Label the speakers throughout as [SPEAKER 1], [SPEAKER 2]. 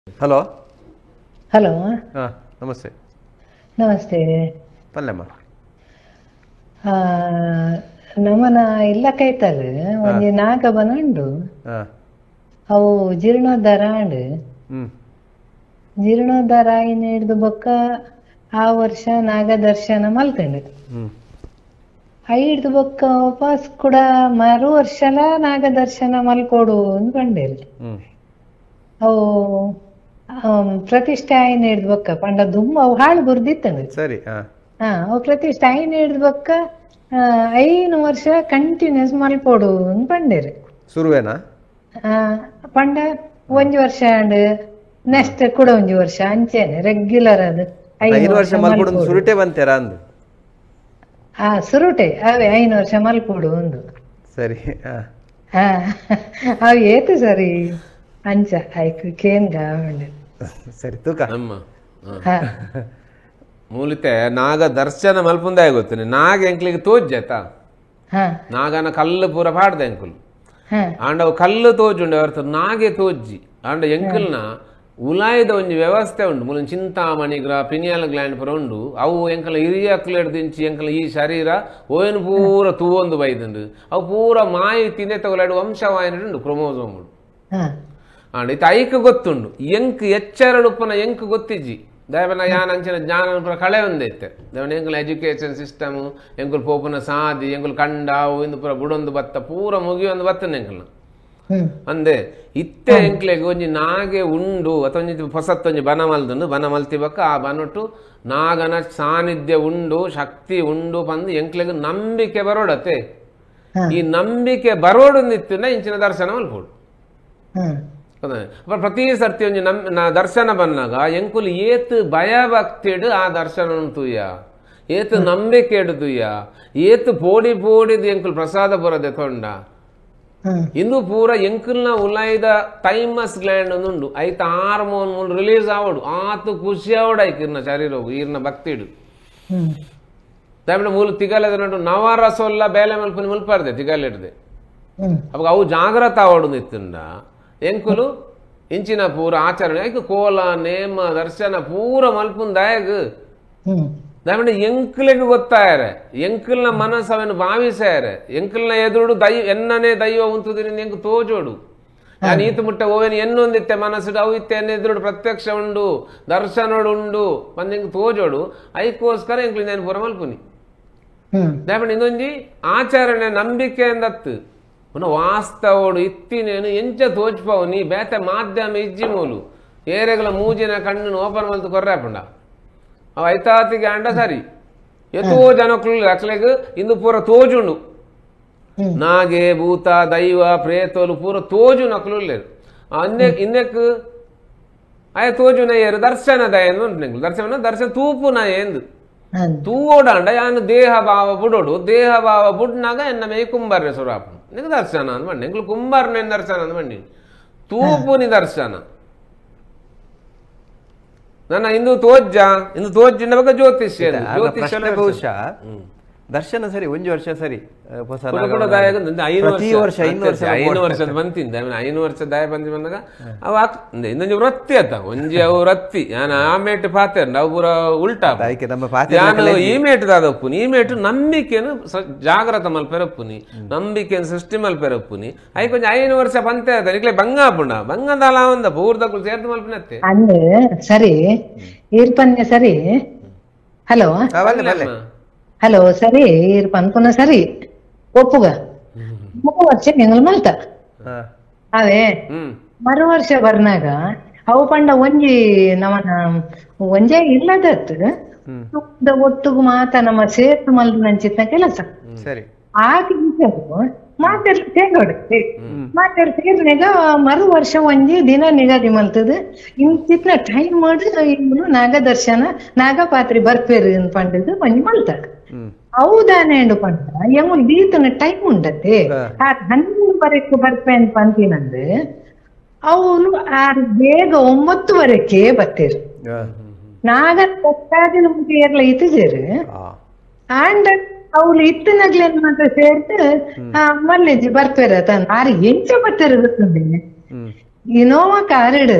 [SPEAKER 1] Hello
[SPEAKER 2] hello
[SPEAKER 1] ಹಾ ನಮಸ್ತೆ.
[SPEAKER 2] ನಮಸ್ತೆ.
[SPEAKER 1] ಪಲ್ಯಮ್ಮ.
[SPEAKER 2] ನಮನ ಇಲ್ಲ ಕೈತಲ್ ಒಂಜಿ ನಾಗಬನ ಉಂಡು. ಅವು ಜೀರ್ಣೋದ್ಧಾರ ಆಂಡ್. ಜೀರ್ಣೋದ್ಧಾರ ಆಯಿನ ಹಿಡ್ದು ಬೊಕ್ಕ ಆ ವರ್ಷ ನಾಗ ದರ್ಶನ ಮಲ್ತಂಡು. ಐಡ್ದು ಬೊಕ್ಕ ವಾಪಸ್ ಕೂಡ ಮರು ವರ್ಷಲ ನಾಗ ದರ್ಶನ ಮಲ್ಕೊಡು ಅಂದ್ ಪಂಡೇರು. ಅವು ಪ್ರತಿಷ್ಠೆ ಆಯಿನ ಹಿಡ್ದು ಬೊಕ್ಕ ಪಂಡ ದುಮ್ಮ ಅವು ಹಾಳು ಬುರ್ದಿತ್ತಂಡು.
[SPEAKER 1] ಸರಿ.
[SPEAKER 2] ಹಾ, ಅವು ಪ್ರತಿಷ್ಠೆ ಆಯಿನ ಹಿಡ್ದು ಬೊಕ್ಕ 5 ವರ್ಷ ಕಂಟಿನ್ಯೂಸ್ ಮಲ್ಪೊಡು ಅಂದ್ ಪಂಡೇರು.
[SPEAKER 1] ಸುರುವೇನಾ?
[SPEAKER 2] ಪಂಡ ಒಂಜಿ ವರ್ಷ ಆಂಡ್, ನೆಕ್ಸ್ಟ್ ಕೂಡ ಒಂಜಿ ವರ್ಷ ಅಂಚೆನೆ ರೆಗ್ಯುಲರ್ ಅದು
[SPEAKER 1] 5 ವರ್ಷ ಮಲ್ಪೊಡು. ಸುರುಟೆ ಬಂತೇರಾ ಅಂದು?
[SPEAKER 2] ಆ ಸುರುಟೆ ಅವೇ 5 ವರ್ಷ ಮಲ್ಪೊಡು ಒಂದು.
[SPEAKER 1] ಸರಿ.
[SPEAKER 2] ಹಾ, ಅವು ಏತು ಸರಿ ಅಂಚ ಐಕ್ ಕೇಂದ್ರ.
[SPEAKER 1] ಸರಿ ತೂಕ
[SPEAKER 3] ನಮ್ಮ ಮೂಲಿತೆ ನಾಗ ದರ್ಶನ ಮಲ್ಪುಂದಾಯ ಗೊತ್ತೇನೆ. ನಾಗ ಎಂಕ್ಲಿಗೆ ತೋಜ್ಜಾಯ್ತಾ, ನಾಗನ ಕಲ್ಲು ಪೂರ ಪಾಡ್ದ ಎಂಕುಲು. ಆಂಡ ಅವು ಕಲ್ಲು ತೋಜುಂಡು ಅವರ್ತ ನಾಗೆ ತೋಜ್ಜಿ. ಆಂಡ ಎಂಕಲ್ನ ಉಲಾಯದ ಒಂಜಿ ವ್ಯವಸ್ಥೆ ಉಂಡು. ಮುಲ ಚಿಂತಾಮಣಿ ಗ್ರ ಪಿನಿಯಲ್ ಗ್ಲ್ಯಾಂಡ್ ಪೂರ ಉಂಡು. ಅವು ಎಂಕಲ ಹಿರಿಯಕ್ಲೆಡ್ ದಿಂಚಿ ಎಂಕಲ ಈ ಶರೀರ ಓಯನ್ ಪೂರ ತೂವೊಂದು ಬೈದುಂಡು. ಅವು ಪೂರ ಮಾಯಿ ತಿಂದೆ ತಗೊಲಾಡು ವಂಶವಾಹಿನಿ ಉಂಡು, ಕ್ರೊಮೋಸೋಮ್ ಉಂಡು. ಆಂಡ ಇತ್ತ ಐಕ್ ಗೊತ್ತುಂಡು ಎಂಕ್ ಎಚ್ಚರಡುಪ್ಪನ ಎಂಕ್ ಗೊತ್ತಿಜ್ಜಿ. ದಯವನ ಯಾನ್ ಅಂಚಿನ ಜ್ಞಾನ ಪೂರ ಕಳೆ ಒಂದೈತೆ. ದಯವನ ಎಂಕುಲ ಎಜುಕೇಶನ್ ಸಿಸ್ಟಮ್ ಎಂಕುಲು ಪೋಪುನ ಸಾದಿ ಎಂಕುಲು ಕಂಡ ಅವು ಇಂದು ಪೂರ ಬುಡೊಂದು ಬತ್ತ ಪೂರ ಮುಗಿಯೊಂದು ಬತ್ತನ ಎಂಕಲ್ನ ಅಂದೆ. ಇತ್ತೆ ಎಂಕ್ಲೆಗ್ ಒಂಜಿ ನಾಗೆ ಉಂಡು ಅಥವಾ ಒಂಜಿ ಹೊಸತ್ತೊಂಜಿ ಬನ ಮಲ್ದುಂಡು. ಬನ ಮಲ್ತಿ ಬಕ್ಕ ಆ ಬನೊಟ್ಟು ನಾಗನ ಸಾನ್ನಿಧ್ಯ ಉಂಡು, ಶಕ್ತಿ ಉಂಡು ಪಂದು ಎಂಕ್ಲೆಗ್ ನಂಬಿಕೆ ಬರೋಡತೆ. ಈ ನಂಬಿಕೆ ಬರೋಡು ನಿತ್ತಿನ ಇಂಚಿನ ದರ್ಶನ ಮಲ್ಪೋಡು. ಪ್ರತಿ ಸರ್ತಿ ಒಂಜಿ ದರ್ಶನ ಬಂದಾಗ ಎಂಕುಲು ಏತ್ ಭಯಭಕ್ತಿಡು ಆ ದರ್ಶನ ತೂಯ, ಏತ್ ನಂಬಿಕೆ ತುಯ್ಯ, ಏತ್ ಪೋಡಿ ಪೋಡಿದು ಎಂಕುಲು ಪ್ರಸಾದ ಪೂರ ದೆತೊಂಡ. ಇಂದು ಪೂರ ಎಂಕುಲ್ನ ಉಲಾಯ್ದ ಥೈಮಸ್ ಗ್ಲ್ಯಾಂಡ್ ಉಂಡು. ಐತ ಹಾರ್ಮೋನ್ ಮೂಲ ರಿಲೀಸ್ ಆವಡು, ಆತು ಖುಷಿ ಆವಡು ಐಕ್ ಇರ್ನ ಶರೀರವು ಈರ್ನ ಭಕ್ತಿಡು. ದಯವಿಟ್ಟು ಮೂಲ ತಿಗಲೆದ ನಡು ನವರಸೊಲ್ಲ ಬೇಲೆ ಮಲ್ಪುನಿ ಮುಲ್ಪಾರ್ದೆ ತಿಗಲೆಡ್ದೆ. ಅವಾಗ ಅವು ಜಾಗ್ರತ ಆವಡು ನಿತ್ತುಂಡ ಎಂಕುಲು ಇಂಚಿನ ಪೂರ ಆಚರಣೆ ಐಕ್ ಕೋಲ ನೇಮ ದರ್ಶನ ಪೂರ ಮಲ್ಪುಂದಾಯಗ್. ದಯವಿಟ್ಟು ಎಂಕ್ಲೆಗ್ ಗೊತ್ತಾಯರೆ, ಎಂಕಲ್ನ ಮನಸ್ಸು ಅವನ್ನು ಭಾವಿಸಾಯರೆ, ಎಂಕಲ್ನ ಎದುರುಡು ದೈವ ಎನ್ನನೇ ದೈವ ಉಂತುದಿನಿ ಎಂಕ್ ತೋಜೋಡು. ನಾನು ಈತ ಮುಟ್ಟ ಓವೇನು ಎನ್ನೊಂದಿತ್ತೆ ಮನಸ್ಸು ಅವು ಇತ್ತೆ ಎನ್ನ ಎದುರುಡು ಪ್ರತ್ಯಕ್ಷ ಉಂಡು, ದರ್ಶನೋಡು ಉಂಡು ಬಂದು ಎಂಕ್ ತೋಜೋಡು. ಐಕ್ಕೋಸ್ಕರ ಎಂಕ್ಲು ನಾನು ಪೂರ ಮಲ್ಪುನಿ. ದಯವಿಟ್ಟು ಇನ್ನೊಂಜಿ ಆಚರಣೆ ನಂಬಿಕೆ ಅಂದತ್ತು ಪುನಃ ವಾಸ್ತವೋಡು ಇತ್ತಿನೇನು ಎಂಚ ತೋಜ್ಪಾವು ನೀ ಬೇತೆ ಮಾಧ್ಯಮ ಇಜ್ಜಿ ಮೂಲು ಏರೆಗಳ ಮೂಜಿನ ಕಣ್ಣು ಓಪನ್ ಮಲ್ತು ಕೊರ್ರಾಪುಂಡ ಅವು ಐತಾತಿಗೆ ಅಂಡ ಸರಿ. ಎತೋ ಜನಕ್ಕಳು ಅಕ್ಲೆಗ್ ಇಂದು ಪೂರ ತೋಜುಂಡು. ನಾಗೆ ಭೂತ ದೈವ ಪ್ರೇತೋಲು ಪೂರ ತೋಜು ನಕ್ಲು ಲೇರು. ಇನ್ನೆಕ್ ಆಯ ತೋಜುನ ಏರು ದರ್ಶನ ದಯ ಉಂಟು. ದರ್ಶನ ದರ್ಶನ ತೂಪುನ ಎಂದು ತೂವೋಡಾಂಡ ಯಾನು ದೇಹ ಭಾವ ಬುಡೋಡು. ದೇಹ ಭಾವ ಬುಡ್ನಾಗ ಎನ್ನ ಮೇ ಕುಂಬಾರ್ರೆ ಸುರಾಪು ನಿಂಗೆ ದರ್ಶನ ಅಂದ್ ಮಂಡಿ. ಎಂಕುಲು ಕುಂಬಾರ್ನ ದರ್ಶನ ಅಂದ್ ಮಂಡಿ ತೂಪುನಿ ದರ್ಶನ. ನನ್ನ ಇಂದು ತೋಜ್ಜ ಇಂದು ತೋಜ್ಜಿನ ಬಗ್ಗೆ ಜ್ಯೋತಿಷ್ಯ
[SPEAKER 1] ಜ್ಯೋತಿಷ್ಯ ಬಹುಶಃ ದರ್ಶನ ಸರಿ ಒಂಜಿ ವರ್ಷ ಸರಿ
[SPEAKER 3] 5 ವರ್ಷ 5 ವರ್ಷದ ಬಂತಿಂದ 5 ವರ್ಷ ದಯ ಬಂದಿ ಬಂದಾಗ ಅವು ಇನ್ನೊಂದು ವೃತ್ತಿ ಆತ ಒಂಜಿ ಅವು ವೃತ್ತಿ. ನಾನು ಆ ಮೇಟ್ ಪಾತೆ ಅವು ಪೂರ ಉಲ್ಟಾ. ನಾನು ಈ ಮೇಟ್ ದಾದಪ್ಪುನಿ ಈ ಮೇಟು ನಂಬಿಕೆನು ಜಾಗ್ರತ ಮಲ್ಪೆರಪ್ಪುನಿ, ನಂಬಿಕೆಯನ್ನು ಸೃಷ್ಟಿ ಮಲ್ಪೆರಪ್ಪುನಿ. I ಕೊಂಚ 5 ವರ್ಷ ಪಂತೆ ಆತ ನಿಕ್ಲೆ ಬಂಗ ಪುಂಡ ಬಂಗದಾಲ ಒಂದ ಪೂರ್ದಕ್ಕೂ ಸೇರ್ದು ಮಲ್ಪಿನತ್ತೆ
[SPEAKER 2] ಅಂದ್ ಸರಿ ಈರ್ಪನ್ಯ ಸರಿ. ಹಲೋ ಹಲೋ ಸರಿ ಈರ್ಪನ್ಪುನ ಸರಿ ಒಪ್ಪುಗ 3 ವರ್ಷ ಎಂಗಲ್ ಮಲ್ತ ಅವೇ ಮರು ವರ್ಷ ಬರ್ನಾಗ ಅವು ಪಂಡ ಒಂಜಿ ನಮನ ಒಂಜೇ ಇಲ್ಲದತ್ ಒಟ್ಟುಗು ಮಾತ ನಮ್ಮ ಸೇರ್ತು ಮಲ್ದ ಕೆಲಸ. ಆ ಕೆಲಸ ಮಾತೆರ್ ಸೇರೋಡು ಮಾತೆರ್ ಸೇರ್ನಾಗ ಮರು ವರ್ಷ ಒಂಜಿ ದಿನ ನಿಗದಿ ಮಲ್ತದ ಇಂಚಿತ್ನ ಟೈಮ್ ಮಾಡಿ ನಾಗ ದರ್ಶನ ನಾಗಪಾತ್ರಿ ಬರ್ಪೇರು ಪಂಡದು ಒಂಜಿ ಮಲ್ತ. ಹೌದಾನೆ ಪಂಡ ಎಂಗುಲ್ ದೀತನ ಟೈಮ್ ಉಂಡತೆ ಆ 11:30 ಬರ್ಪೇನ್ ಪಂತಿನಂದು ಅವನು ಆರು ಬೇಗ 9:30 ಬತ್ತೇರು. ನಾಗ ಪತ್ತಾದಿನ ಮುಂಚೆ ಏರ್ಲ ಇತ್ತಿಜೇರು ಆಂಡ ಅವ್ಲು ಇತ್ತನಗ್ಲೇನ್ ಮಾತ್ರ ಸೇರ್ತು ಮಲ್ಲೆಜ್ಜಿ ಬರ್ಪೇರ ತಾನು ಆರು ಎಂಚ ಬತ್ತೇರು ಗೊತ್ತುಂಡೆ ಇನೋವಾ ಕಾರಿಡು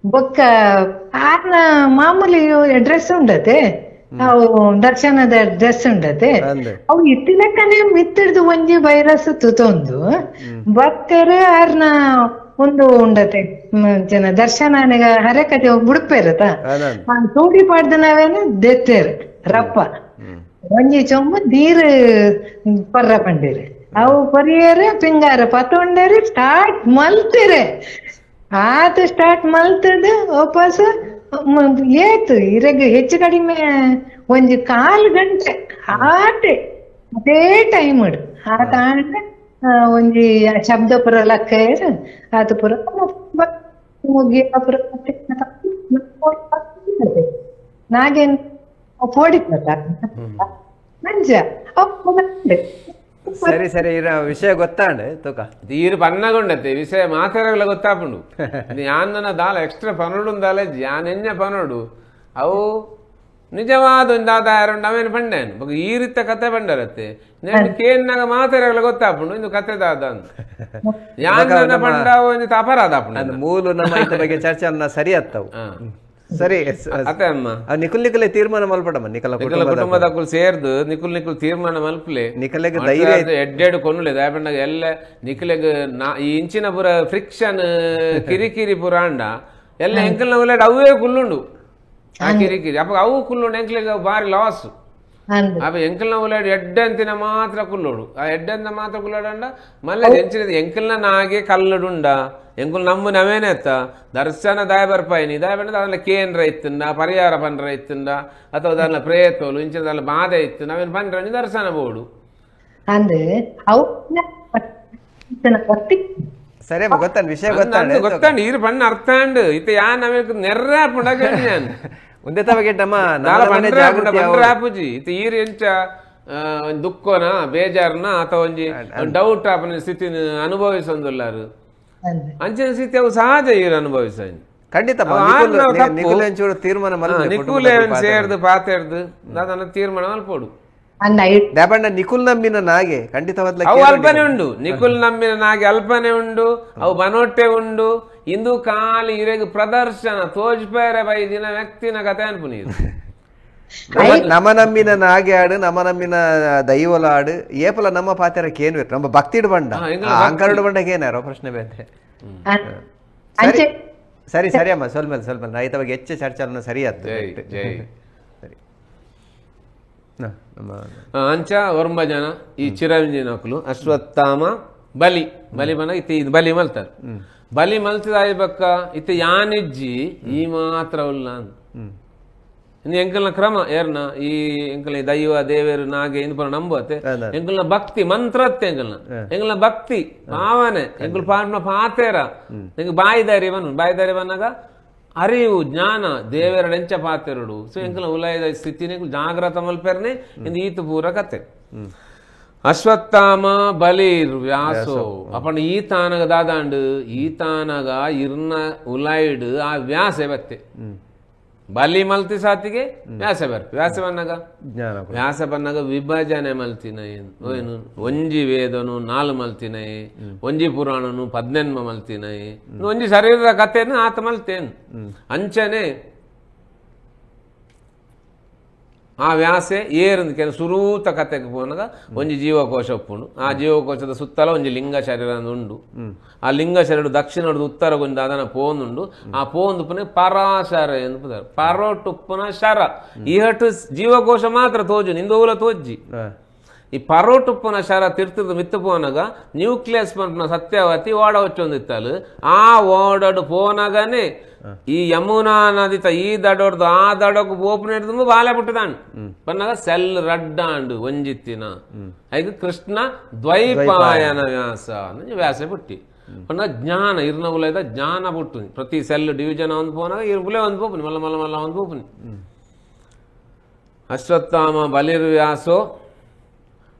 [SPEAKER 2] ಬೊಕ್ಕ ಆರ್ನ ಮಾಮೂಲಿ ಡ್ರೆಸ್ ಉಂಡತೆ, ಅವು ದರ್ಶನದ ಡ್ರೆಸ್ ಉಂಡತೆ, ಅವು ಇತ್ತಿಲಕ್ಕನೆ ಮಿತ್ತಿಡ್ದು ಒಂಜಿ ವೈರಸ್ ತುತೊಂದು ಭಕ್ತರು ಆರ್ನ ಒಂದು ಉಂಡತೆ ಜನ ದರ್ಶನ ಹರಕತೆ ಬುಡುಪೇರತ ತೋಡಿ ಪಾಡ್ದ ನಾವೇನು ದೆತ್ತೇರು ರಪ್ಪ ಒಂಜಿ ಚೊಂಬು ನೀರು ಪರ್ರ ಪಂಡಿರು ಅವು ಪರಿಯರು ಪಿಂಗಾರ ಪತ್ತೊಂಡರು ಸ್ಟಾರ್ಟ್ ಮಲ್ತಿರೆ ಆತ ಸ್ಟಾರ್ಟ್ ಮಲ್ತದ ವಾಪಸ್ ಏತು ಇರಗ ಹೆಚ್ಚು ಕಡಿಮೆ ಒಂಜಿ ಕಾಲು ಗಂಟೆ ಆಟೆ ಅದೇ ಟೈಮ್ ಆತ ಒಂಜಿ ಶಬ್ದ ಪುರ ಲಕ್ಕ ಆತ ಪುರ ಮುಗಿ ಪುರ ನಾಗೇನ್ ನಂಜ.
[SPEAKER 1] ಸರಿ ಸರಿ, ವಿಷಯ ಗೊತ್ತಾಂಡ್ ತೋಕ
[SPEAKER 3] ಈರು ಪನ್ನಗೊಂಡತೆ ವಿಷಯ ಮಾತಾಡಲ್ಲ ಗೊತ್ತಾಪುಂಡು. ಯಾನ್ನ ದಾಲ ಎಕ್ಸ್ಟ್ರಾ ಪನೋಡು ದಾಲ ಯಾನ್ ಎഞ്ഞ ಪನೋಡು ಅವು ನಿಜವಾದ ಒಂದು ದಾದ ಯಾರುಂಡು ಅವೇನು ಪಂಡೇನು ಬೊಕ ಈ ರೀತ ಕತೆ ಪಂಡರತ್ತೆ ಕೇನ್ನಾಗ ಮಾತಾಡಲ್ಲ ಗೊತ್ತಾಪುಂಡು ಇಂದು ಕತೆ ದಾದ ಅಂತ ಯಾನ್ನ ಪಂಡ ಒಂಜಿ ಅಪರಾಧ ಆಪುಂಡು.
[SPEAKER 1] ಮೂಲ ನಮ್ಮ ಇದ್ರ ಬಗ್ಗೆ ಚರ್ಚೆ ಸರಿ ಆತ್ತವು. ಸರಿ
[SPEAKER 3] ಅತ್ತೆ ಅಮ್ಮ
[SPEAKER 1] ನಿಕುಲ್ ನಿಕಲೆ ತೀರ್ಮಾನ ಮಲ್ಪಡಮ್ಮ, ನಿಕಲ
[SPEAKER 3] ಕುಟುಂಬದಕ್ಕುಲ್ ಸೇರ್ದು ನಿಕುಲ್ ನಿಕುಲ್ ತೀರ್ಮಾನ ಮಲ್ಪಲೆ
[SPEAKER 1] ನಿಕಲೆಗ್ ಧೈರ್ಯ
[SPEAKER 3] ಎಡ್ಡೆಡ್ ಕೊನ್ನುಲೆ ದಾಯಪಂಡಗ ಎಲ್ಲ ನಿಕಲೆಗ್ ಈ ಇಂಚಿನ ಪುರ ಫ್ರಿಕ್ಷನ್ ಕಿರಿಕಿರಿ ಪುರ ಅಂಡ ಎಲ್ಲ ಎಂಕಲ್ನ ಉಲ್ಲಾಡ್ ಅವೇ ಕುಲ್ಲುಂಡು ಆ ಕಿರಿಕಿರಿ ಅಪ್ಪ ಅವು ಕುಲ್ಲುಂಡು ಎಂಕ್ಲೆಗ್ ಬಾರಿ ಲಾಸ್. ಅಪ್ಪ ಎಂಕಲ್ನ ಉಲ್ಲಾಡ್ ಎಡ್ಡೆಂತಿನ ಮಾತ್ರ ಕುಲ್ಲೋಡು, ಆ ಎಡ್ಡೆಂತ ಮಾತ್ರ ಕುಲ್ಲೋಡಂಡ ಮಲ್ಲ ಎಂಚಿನ ಎಂಕಲ್ನ ನಾಗೆ ಕಲ್ಲುಡುಂಡ ಎಂಕುಲ್ ನಂಬು ನವೇನೆತ್ತ ದರ್ಶನ ದಾಯ ಬರ್ಪಾಯಿನಿ ದಾಯ ಬಂಡ ಅದನ್ನ ಕೇಂದ್ರ ಇತ್ತಂಡ ಪರಿಹಾರ ಪಂಡ್ರ ಇತ್ತಂಡ ಅಥವಾ ಅದನ್ನ ಪ್ರೇತೋಲು ಇಂಚಿನ ದಾಲ ಬಾಧೆ ಇತ್ತು ನಾವೇನು ಪಂಡ್ರ ದರ್ಶನ ಬೋಡು.
[SPEAKER 1] ಸರಿ ಗೊತ್ತಾನ ವಿಷಯ ಗೊತ್ತಾಂಡ್
[SPEAKER 3] ಗೊತ್ತಾಂಡ್ ಈರು ಪಣ್ಣ ಅರ್ಥ ಅಂಡ್ ಇತ್ತ ಯಾ ನವೇ ನೆರ್ರ ಪುಂಡ
[SPEAKER 1] ಒಂದೇ ತವಗೆ ನಮ್ಮ
[SPEAKER 3] ಪೂಜಿ ಇತ್ತ ಈರು ಎಂಚ ದುಃಖನ ಬೇಜಾರ್ನ ಅಥವಾ ಒಂಜಿ ಡೌಟ್ ಆಪನ ಸ್ಥಿತಿ ಅನುಭವಿಸೊಂದುಲ್ಲಾರು ಅಂಚಿನ ಸ್ಥಿತಿ ಅವು ಸಹಜ ಈರು ಅನುಭವಿಸ
[SPEAKER 1] ಖಂಡಿತ ತೀರ್ಮಾನ
[SPEAKER 3] ನಿಕುಲೆ ಸೇರ್ದು ಪಾತೆರ್ದು ದಾದನ ತೀರ್ಮಾನ ಮಲ್ಪೋಡು.
[SPEAKER 1] ನಿಕುಲ್ ನಂಬಿನ ನಾಗೆ ಖಂಡಿತವಾದ
[SPEAKER 3] ಅವು ಅಲ್ಪನೆ ಉಂಡು, ನಿಕುಲ್ ನಂಬಿನ ನಾಗೆ ಅಲ್ಪನೆ ಉಂಡು, ಅವು ಬನೋಟೆ ಉಂಡು. ಇಂದು ಖಾಲಿ ಇರೆಗ್ ಪ್ರದರ್ಶನ ತೋಜ್ಪೇರೆ ಬೈ ದಿನ ವ್ಯಕ್ತಿನ ಕತೆ ಅನ್ಪುನಿ.
[SPEAKER 1] ನಮ ನಂಬಿನ ನಾಗೆ ಆಡು, ನಮ ನಂಬಿನ ದೈವಲ ಆಡು, ಏಪಲ ನಮ್ಮ ಪಾತ್ರ ಏನು ನಮ್ಮ ಭಕ್ತಿಡು ಬಂಡ ಅಂಕರುಡು ಬಂಡಕ್ಕೆ ಏನಾರೋ ಪ್ರಶ್ನೆ ಬೇರೆ. ಸರಿ ಸರಿ ಅಮ್ಮ, ಸ್ವಲ್ಪ ಸ್ವಲ್ಪ ರೈತ ಬಗ್ಗೆ ಹೆಚ್ಚು ಚರ್ಚೆ ಸರಿ ಆಯ್ತು. ಸರಿ
[SPEAKER 3] ಅಂಚ ಒರ್ಂಬ ಜನ ಈ ಚಿರಂಜಿನಕ್ಲು ಅಶ್ವತ್ಥಾಮ ಬಲಿ ಬಲಿ ಬನ ಇತ್ತ ಇದು ಬಲಿ ಮಲ್ತಾರೆ. ಬಲಿ ಮಲ್ತದಾಯಿ ಬಕ್ಕ ಇತ್ತ ಯಾನಿಜ್ಜಿ ಈ ಮಾತ್ರ ಉಲ್ಲ ಅಂತ ಇನ್ನು ಎಂಕಲ್ನ ಕ್ರಮ ಏರ್ನ ಈ ಎಂಕಲ್ನ ದೈವ ದೇವೇರು ನಾಗೆ ಇಂದು ಪುರ ನಂಬುವತ್ತೆ ಎಂಕಲ್ನ ಭಕ್ತಿ ಮಂತ್ರತ್ತೆ ಎಂಕಲ್ನ ಎಂಕಲ್ನ ಭಕ್ತಿ ಭಾವನೆ ಎಂಕಲ್ ಪಾಡ್ನ ಪಾತೇರ ಎಂಕ್ ಬಾಯಿದಾರಿ ಬನ್ನು ಬಾಯಿದಾರಿ ಬನ್ನಾಗ ಅರಿವು ಜ್ಞಾನ ದೇವರ ಎಂಚ ಪಾತೆರುಡು. ಸೊ ಎಂಕಲ್ನ ಉಲಾಯದ ಸ್ಥಿತಿನೇ ಜಾಗ್ರತ ಮಲ್ಪೆರ್ನೆ ಇಂದು ಈತ ಪೂರ ಕತೆ. ಅಶ್ವತ್ಥಾಮ ಬಲಿರ್ ವ್ಯಾಸೋ ಅಪ್ಪಣ ಈ ತಾನಗ ದಾದಾಂಡು ಈ ತಾನಗ ಇರ್ನ ಉಲಾಯ್ಡ್ ಆ ವ್ಯಾಸೆ ಬತ್ತೆ ಬಲಿ ಮಲ್ತಿ ಸಾತಿಗೆ ವ್ಯಾಸ ಬರ್ಪಿ ವ್ಯಾಸ ಬನ್ನಾಗ ವ್ಯಾಸ ಬನ್ನಾಗ ವಿಭಜನೆ ಮಲ್ತಿನ ಏನು ಒಂಜಿ ವೇದನು 4 ಮಲ್ತಿನೈ, ಒಂಜಿ ಪುರಾಣನು 18 ಮಲ್ತಿನೈ, ಒಂಜಿ ಶರೀರದ ಕಥೆಯನ್ನು ಆತ ಮಲ್ತೇನು. ಅಂಚನೆ ಆ ವ್ಯಾಸೆ ಏರಂದು ಕೆಲ ಸುರೂತ ಕತೆಗೆ ಪೋನಾಗ ಒಂಜಿ ಜೀವಕೋಶ ಉಪ್ಪುಂಡು. ಆ ಜೀವಕೋಶದ ಸುತ್ತಲ ಒಂಜಿ ಲಿಂಗ ಶರೀರ ಉಂಡು. ಆ ಲಿಂಗ ಶರೀರ ದಕ್ಷಿಣದ ಉತ್ತರ ಗೊಂದು ಅದನ್ನ ಪೋಂದುಂಡು. ಆ ಪೋಂದು ಪುನ ಪರಾಶರ ಎಂದು ಪರೋಟುಪ್ಪುನ ಶರ ಈ ಹಟ್ಟು ಜೀವಕೋಶ ಮಾತ್ರ ತೋಜು ನಿಂದೋಲ ತೋಜ್ಜಿ. ಈ ಪರೋಟುಪ್ಪುನ ಶರ ತಿರ್ತದ ಮಿತ್ತು ಪೋನಾಗ ನ್ಯೂಕ್ಲಿಯಸ್ ಪಂಪನ ಸತ್ಯವತಿ ಓಡ ಹೊಚ್ಚೊಂದಿತ್ತಲು. ಆ ಓಡಡು ಪೋನಾಗನೆ ಈ ಯಮುನಾ ನದಿ ಈ ದಡೋರ್ದು ಆ ದಡೋಕು ಪೋಪುನ ಹಿಡಿದು ಬಾಲೆ ಪುಟ್ಟದಾಂಡು ಪನ್ನಾಗ ಸೆಲ್ ರಡ್ಡಾಂಡು ಒಂಜಿತ್ತಿನ ಐದು ಕೃಷ್ಣ ದ್ವೈಪಾಯನ ವ್ಯಾಸ ವ್ಯಾಸ ಪುಟ್ಟಿ ಪನ್ನ ಜ್ಞಾನ ಇರ್ನ ಉಲೈದ ಜ್ಞಾನ ಪುಟ್ಟು ಪ್ರತಿ ಸೆಲ್ ಡಿವಿಜನ್ ಒಂದು ಪೋನಾಗ ಇರ್ಬುಲೆ ಒಂದು ಪೋಪುನಿ ಮಲ್ಲ ಮಲ್ಲ ಮಲ್ಲ ಒಂದು ಪೋಪುನಿ. ಅಶ್ವತ್ಥಾಮ ಬಲಿರ್ ವ್ಯಾಸೋ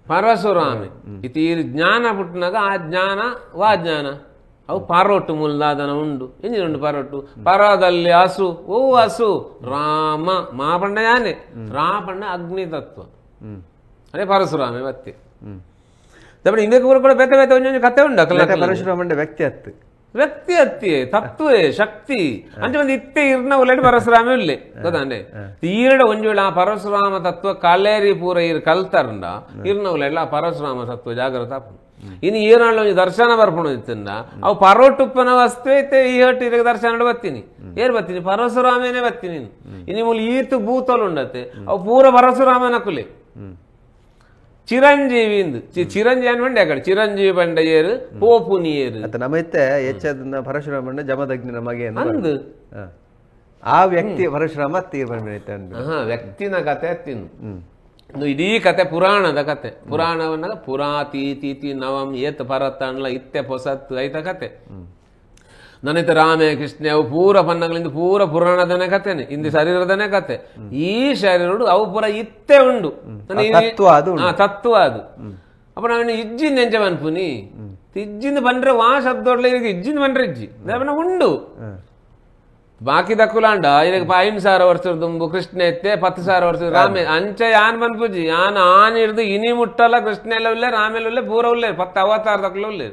[SPEAKER 3] ಪರಶುರಾಮೆ ಇತಿ ಜ್ಞಾನ ಪುಟ್ಟನಾಗ ಆ ಜ್ಞಾನ ವಾ ಜ್ಞಾನ ಅವು ಪಾರೋಟು ಮುಲ್ದಾದನ ಉಂಡು ಎಂಜಿನ ಉಂಡು ಪಾರೋಟು ಪರದಲ್ಲಿ ಹಸು ಓ ಹಸು ರಾಮ ಮಾಪಂಡ ಯಾನೆ ರಾಪಂಡ ಅಗ್ನಿ ತತ್ವ ಅದೇ ಪರಶುರಾಮೆ ಮತ್ತೆ. ಇದಕ್ಕೆ ಕೂಡ ಬೇತೆ ಬೇತೆ ಒಂಜೊಂಜಿ ಕತೆ ಉಂಡು.
[SPEAKER 1] ಪರಶುರಾಮಂಡ ವ್ಯಕ್ತಿ ಅತ್ತು
[SPEAKER 3] ವ್ಯಕ್ತಿ ಅತ್ತಿಯೇ ತತ್ವೇ ಶಕ್ತಿ ಅಂಚೆ ಒಂದು ಇತ್ತೆ ಇರ್ನ ಉಲ್ಲೇಟ್ ಪರಶುರಾಮೆ ಉಲ್ಲೆ ಗೊತ್ತಾಂಡೆ ಈರಡ ಒಂಜಿ ವೇಳೆ ಆ ಪರಶುರಾಮ ತತ್ವ ಕಲೇರಿ ಪೂರ ಇರ್ ಕಲ್ತರಂಡ ಇರ್ನ ಉಲ್ಲೆಲ್ಲ ಆ ಪರಶುರಾಮ ತತ್ವ ಜಾಗೃತ ಆಪುಂಡು. ಇನ್ನು ಏನಾಳ ಒಂಜಿ ದರ್ಶನ ಬರ್ಪುಂಡು ಇತ್ತಂಡ ಅವು ಪರೋಟುಪ್ಪನ ವಸ್ತು ಐತೆ ಈ ಹೊಟ್ಟು ಇದಕ್ಕೆ ದರ್ಶನ ಬತ್ತೀನಿ ಏರ್ ಬತ್ತೀನಿ ಪರಶುರಾಮೇನೆ ಬತ್ತೀನಿ ಇನ್ನು ಮೂಲ ಈತು ಭೂತಲು ಉಂಡತ್ತೆ ಅವು ಪೂರ ಪರಶುರಾಮನ ಕುಲೆ ಚಿರಂಜೀವಿ ಇಂದು ಚಿರಂಜೀವಿ ಅನ್ ಬಂಡೆ ಆಕಡೆ ಚಿರಂಜೀವಿ ಬಂಡೆ ಏರು ಪೋಪುನಿ ಏರು
[SPEAKER 1] ಅತ್ತ ನಮ್ಮೈತೆ ಹೆಚ್ಚದನ್ನ ಪರಶುರಾಮಣ್ಣ ಜಮದಗ್ನಿನ ಮಗೆ
[SPEAKER 3] ಅಂದು
[SPEAKER 1] ಆ ವ್ಯಕ್ತಿ ಪರಶುರಾಮ
[SPEAKER 3] ವ್ಯಕ್ತಿನ ಕತೆ ತಿನ್ನು ಇಡೀ ಕತೆ ಪುರಾಣದ ಕತೆ ಪುರಾಣವನ್ನಾಗ ಪುರಾತೀತೀತಿ ನವಂ ಏತ್ ಪರತಣ್ಲ ಇತ್ತೆ ಪೊಸತ್ತು ಐತ ಕತೆ ನನೈತ ರಾಮೇ ಕೃಷ್ಣ ಅವು ಪೂರ ಪನ್ನಗಳಿಂದ ಪೂರ ಪುರಾಣದನೇ ಕತೆನೆ ಇಂದು ಶರೀರದನೇ ಕತೆ ಈ ಶರೀರಡು ಅವು ಪೂರ ಇತ್ತೆ ಉಂಡು ತತ್ವ ಅದು ಅಪ್ಪ ನಾವೇನು ಇಜ್ಜಿಂದ ಎಂಚ ಮನ್ಪುನಿ ಇಜ್ಜಿಂದ ಬಂದ್ರೆ ವಾ ಶಬ್ದೋಡ್ಲ ಈಗ ಇಜ್ಜಿಂದ ಬಂದ್ರೆ ಇಜ್ಜಿ ಉಂಡು ಬಾಕಿ ದಕ್ಕುಲಾಂಡ ಇದಕ್ಕೆ 5,000 ವರ್ಷದ ದುಂಬು ಕೃಷ್ಣ ಎತ್ತೆ 10,000 ವರ್ಷದ ರಾಮೇ ಅಂಚೆ ಯಾನ್ ಮನ್ಪುಜಿ ಯಾನ್ ಆನ್ ಹಿಡ್ದು ಇನಿ ಮುಟ್ಟಲ್ಲ ಕೃಷ್ಣ ಎಲ್ಲ ಉಲ್ಲೆ ರಾಮೇಲ ಉಲ್ಲೆ ಪೂರ ಉಲ್ಲೆ 10 ಅವತಾರ ದಕ್ಕಲ ಉಲ್ಲೆ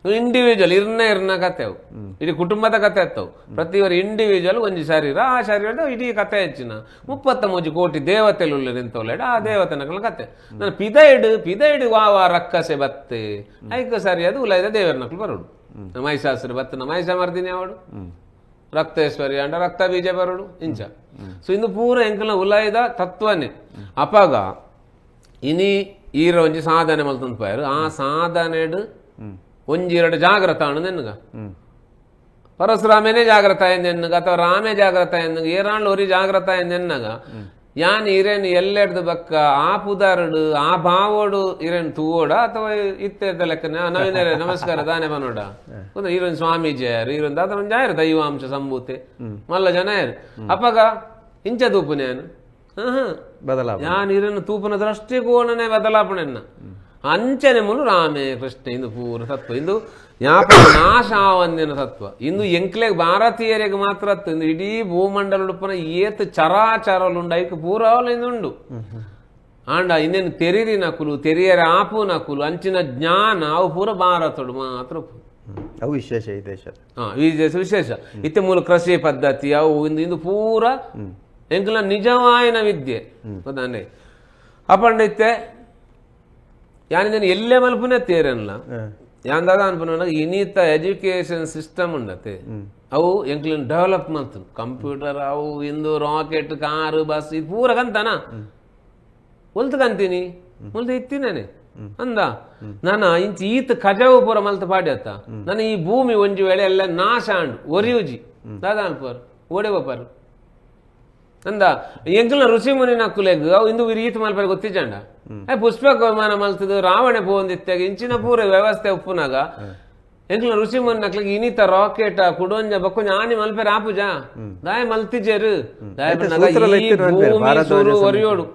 [SPEAKER 3] ಇಂಡಿವಿಜುವಲ್ ಇರ್ನ ಇರ್ನ ಕತೆ ಅವು ಇಡೀ ಕುಟುಂಬದ ಕತೆ ಅತ್ತವು ಪ್ರತಿಯೊರು ಇಂಡಿವಿಜುವಲ್ ಒಂಜಿ ಶರೀರ ಆ ಶರೀರದ ಇಡೀ ಕತೆ ಹೆಚ್ಚಿನ 33 ಕೋಟಿ ದೇವತೆಲು ಉಲ್ಲೆ ನಿಂತವಲ್ಲ ಆ ದೇವತೆನಕಲ ಕತೆ ನಾನು ಪಿದೈಡು ಪಿದೈಡು ವಾ ವಾ ರಕ್ಕಸೆ ಬತ್ತೆ ಐಕ ಸರಿ ಅದು ಉಲೈದ ದೇವರ ನಕಲು ಬರೋಡು ಮಹಿಷಾಸುರ ಬತ್ತನ ಮಹಿಷ ಮರ್ದಿನಿ ಅವಡು ರಕ್ತೇಶ್ವರಿ ಅಂಡ ರಕ್ತ ಬೀಜ ಬರೋಡು ಇಂಚ ಸೊ ಇಂದು ಪೂರ ಎಂಕಲ್ನ ಉಲೈದ ತತ್ವನೇ ಅಪಾಗ ಇನಿ ಈರ ಒಂಜಿ ಸಾಧನೆ ಮಲ್ತಂದು ಆ ಸಾಧನೆಡು ಒಂಜಿ ಎರಡು ಜಾಗ್ರತ ಅಣ್ಣ ನೆನ್ಗ ಪರಶುರಾಮೇನೆ ಜಾಗ್ರತ ಎಂದೆನ್ನುಗ ಅಥವಾ ರಾಮೇ ಜಾಗ್ರತ ಎನ್ನುಗ ಏರಾಂಡ್ ಒರಿ ಜಾಗ್ರತ ಎಂದೆನ್ನಗ ಯಾನ್ ಇರೇನು ಎಲ್ಲೆಡ್ದು ಬಕ್ಕ ಆ ಪುದಾರಡು ಆ ಭಾವೋಡು ಇರೇನು ತೂವೋಡ ಅಥವಾ ಇತ್ತೆದ ಲೆಕ್ಕನೆ ನವೀನರೇ ನಮಸ್ಕಾರ ದಾನೆ ಬನೋಡ ಈರೊಂದು ಸ್ವಾಮೀಜಿ ಯಾರು ಈರೊಂದು ಅದರ ಒಂದು ಜಾಯರು ದೈವಾಂಶ ಸಂಭೂತೆ ಮಲ್ಲ ಜನ ಯಾರು ಅಪ್ಪಗ ಇಂಚ ತೂಪುನ ಯಾನು
[SPEAKER 1] ಬದಲಾವಣೆ
[SPEAKER 3] ಯಾನ್ ಇರೇನು ತೂಪನ ದೃಷ್ಟಿಕೋಣನೆ ಬದಲಾವಣೆನ್ನ ಅಂಚನೆ ಮುಲು ರಾಮೇ ಕೃಷ್ಣ ಇಂದು ಪೂರ ತತ್ವ ಇಂದು ಯಾಪ ನಾಶಾವಂದಿನ ತತ್ವ ಇಂದು ಎಂಕ್ಲೆಗ್ ಭಾರತೀಯರಿಗೆ ಮಾತ್ರ ಇಂದು ಇಡೀ ಭೂಮಂಡಲ ಉಡುಪನ ಏತ್ ಚರಾಚರಲುಂಡು ಐಕ್ ಪೂರವಲ ಇಂದುಂಡು ಆಂಡ ಇನ್ನೇನು ತೆರಿರಿ ನಕುಲು ತೆರಿಯರ ಆಪು ನಕುಲು ಅಂಚಿನ ಜ್ಞಾನ ಅವು ಪೂರ ಭಾರತಡು ಮಾತ್ರ
[SPEAKER 1] ಅವು ವಿಶೇಷ ಈ ದೇಶದ
[SPEAKER 3] ವಿಶೇಷ ವಿಶೇಷ ಇತ್ತೆ ಮೂಲ ಕೃಷಿ ಪದ್ಧತಿ ಅವು ಇಂದು ಇಂದು ಪೂರ ಎಂಕ್ಲ ನಿಜವಾಯಿನ ವಿದ್ಯೆ ಗೊತ್ತಾನೆ ಅಪಂಡಿತ್ತೆ ಯಾನಿದೇನು ಎಲ್ಲೇ ಮಲ್ಪುನೇ ತೇರಲ್ಲ ಯಾಂದಾದ ಅನ್ಪುನ ಇನ್ನಿತ ಎಜುಕೇಶನ್ ಸಿಸ್ಟಮ್ ಉಂಡತೆ ಅವು ಎಂಕ್ಲಿನ್ ಡೆವಲಪ್ ಮಾಡ್ತು ಕಂಪ್ಯೂಟರ್ ಅವು ಇಂದು ರಾಕೆಟ್ ಕಾರು ಬಸ್ ಇದು ಪೂರ ಕಂತಾನ ಒಲ್ತು ಕಂತೀನಿ ಮುಲ್ತು ಇತ್ತಿನೇನೆ ಅಂದ ನಾನು ಇಂಚ ಈತ ಕಜವು ಪೂರ ಮಲ್ತು ಪಾಡ್ಯತ್ತ ನಾನು ಈ ಭೂಮಿ ಒಂಜಿ ವೇಳೆ ಎಲ್ಲ ನಾಶ ಅಂಡು ಒರಿಯುಜಿ ದಾದಾ ಅನ್ಪರು ಓಡೆ ಬೋಪಾರು ಅಂದ ಎಂಕ್ಲ ಋಷಿ ಮುನಿ ನಕ್ಕುಲೆಗ್ ಅವು ಇಂದು ಈತ ಮಲ್ಪರೆ ಗೊತ್ತಿಜಂಡ ಪುಷ್ಪಕ ವಿಮಾನ ಮಲ್ತದು ರಾವಣೆ ಪೋಂದಿತ್ತಾಗ ಇಂಚಿನ ಪೂರ ವ್ಯವಸ್ಥೆ ಉಪ್ಪುನಾಗ ಎಂಕ್ಲ ಋಷಿ ಮುನಿ ನಕ್ಲಿಗೆ ಇನಿತ ರಾಕೆಟ್ ಕುಡೊಂಜ ಬಕ್ಕೊಂಜ ಆನಿ ಮಲ್ಪೆರ ಆಪುಜಾ ದಾಯ ಮಲ್ತಿಜೇರು ದಾಯ ಭೂಮಿ ಸೂರು ಒರಿಯೋಡು.